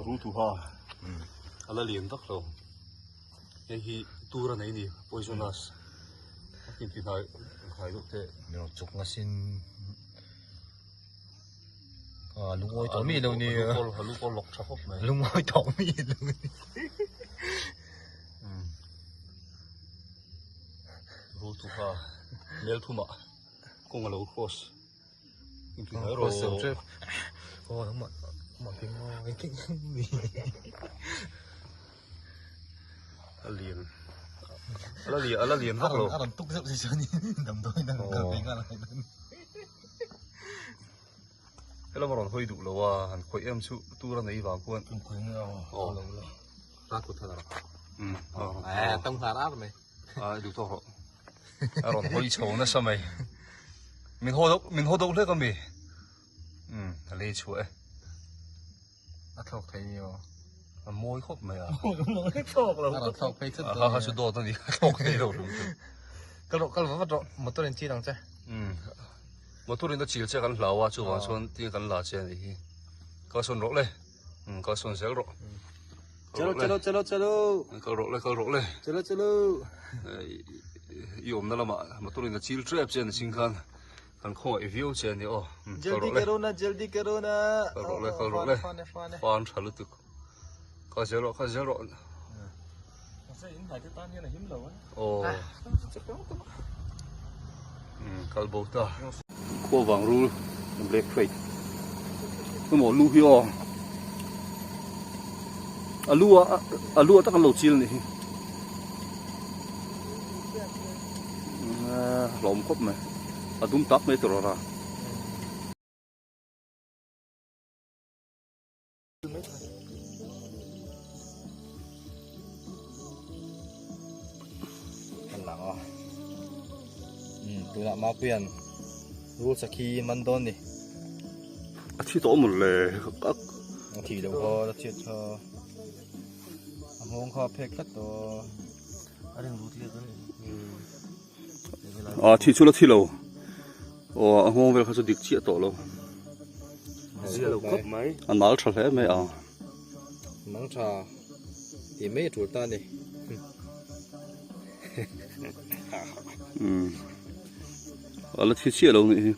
Rultuha a la lian vak lo. Hei hi tur a nei ni poisonous a kin ti hnai hnai deuh te. Mino chuk nga sin a lungawi tawh mi lo ni. A lu pawh lawk tha khawp mai. Lungawi tawh mi lo ni. Rultuha Melthuma kawng a lo cross. A lian a la lian a la lian vak lo a rawn tuk zeuh che chuan damdawiin a rawn kal ve nghal ang helam a rawn hawi duh lo a han khawih em chu tur a nei vang khuan aw tawng nghal ar mai a duh tawk rawh a rawn hawi chho nasa mai min haw deuh min haw deuh hlek ami umm a lei chhuah e a thlawk thei ni aw a mawi khawp mai a thlawk lo a rawn thlawk phei thut a ha chu dawt ani a thlawk thei lo hlum chu kal rawh kal vat rawh motor in chil ang che umm motor in a chil che kan hlau a chuvang chuan tia kan la che anih hi kalsawn rawh le umm kalsawn zel rawh Chalo chalo chalo chalo. Kal rawh le kal rawh le. Chalo chalo. I awmna lamah motor in a chil trep che a ni ching khan kan khawngaih viau che a ni aw. Jaldi karo na jaldi karo na. Kal rawh le kal rawh le. Fan tha lutuk. Kal zel rawh kal zel rawh. Aw. Kal bo ta. Khua vang rul black crate emaw lu hi aw a lu a a lu a tak an lo chil anih hi hlawm khawp mai a dum tak mai tur a ra. Kan lang aw. Um tunah Mapuian rul sakhi man dawn ni. A thi tawh maw le. A thi loh kha a chhiat kha. A nghawng kha a phek tlat tawh. A ring rut lek a ni. A thi chu la thi lo. Aw a nghawng vel kha chu dik chiah tawh lo. Zia lo khawp mai. A nal tha hle mai a. Nang tha ti mai a tul ta ni. Um. A la thi chiah lo nih hi.